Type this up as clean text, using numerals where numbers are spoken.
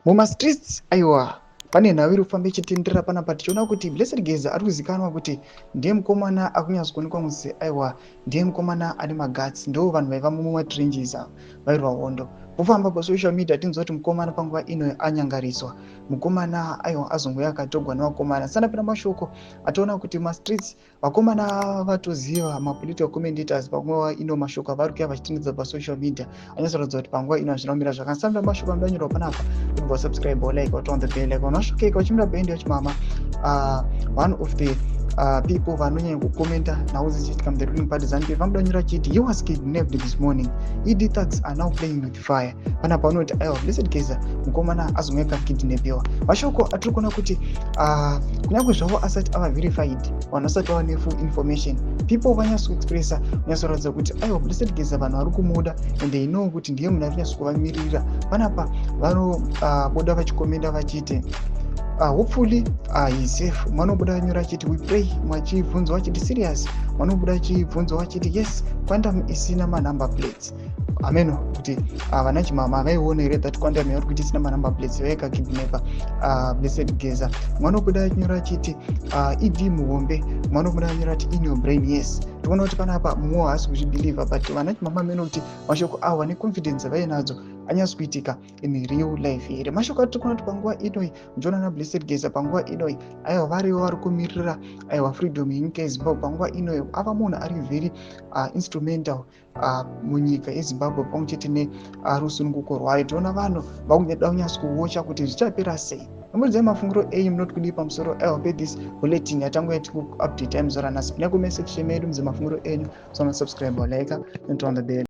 Mumastreets, aiwa, pane nhau iri kufamba ichitenderera panapa, tichiona kuti Blessed Geza ari kuzikanwa kuti ndiye mukomana akunyatsokuonekwa kunzi, aiwa, ndiye mukomana ane maguts. Ndo vanhu vaiva mumatrenches ava vairwa hondo. Kufamba pasocial media, tinzwa kuti mukomana panguva ino anyangariswa. Mukomana, aiwa, azongouya akatogwa nevakomana. Sanapinda mashoko atoona kuti mastreets vakomana vatoziva, mapolitical commentators panguva ino, mashoko avari kuya vachitendedza pasocial media anyatsoratidza kuti panguva ino hazvina kumira zvakanaka. Sanapinda mashoko anodanyorwa panapa kuti vasubscribe, like, on the bell. Like vanhu vashokeka vachimira bendi vachimama. One of the people vanonyanya kukomenta nhau dzichiitika muthe ruling party ZANU PF vanodanyora chiti, "He was kidnapped this morning. ED thugs are now playing with fire." Panapa vanoti, aiwa, Blessed Geza mukomana azonge akakidnapiwa. Mashoko atiri kuona kuti kunyange zvavo asati ava verified, vanhu vasati vava nefull information, people vanyatsoexpressa, vanyatsoratidza kuti, aiwa, Blessed Geza vanhu vari kumuda and they know kuti ndiye munhu ari kunyatsokuvamirira. Panapa vanobuda vachikomenda vachiti, "Hopefully he's safe." Manobuda anyora achiti, "We pray." Machibvunzwa achiti, "Serious?" Manobuda achibvunzwa achiti, "Yes, Quantum isina manumber plates." Ameno kuti vana chimama vaiona here that Quantum yauri kuti isina manumber plates vaikakidnapa Blessed Geza. Mwanobuda achinyora achiti, "ED muhombe." Mwanobuda anyora ati, "In your brain, yes." Tikuona kuti panapa mumwe haasi kuzvibhilivha, but vana chimama, ameno kuti mashoko avo neconfidence vainadzo anyatsi kuitika in real life here. Mashoko atiri kuona kuti panguva inoi muchiona naBlessed Geza panguva inoi, aiwa, varivo vari kumirira, aiwa, freedom yenyika yeZimbabwe. Panguva inoi ava munhu ari very instrumental munyika yeZimbabwe pamwe chete nerusununguko rwayo. Tiona vanhu vakuda kunyatso kuwatcha kuti zvichapera sei. Nombodzai mafungiro enyu, munoti kudii pamusoro, aiwa, pethis bulletin yatanguya tikuupdate muzuva ranhasi? Pinda comment section medu, mudze mafungiro enyu. Usana subscribe, like and on the bell.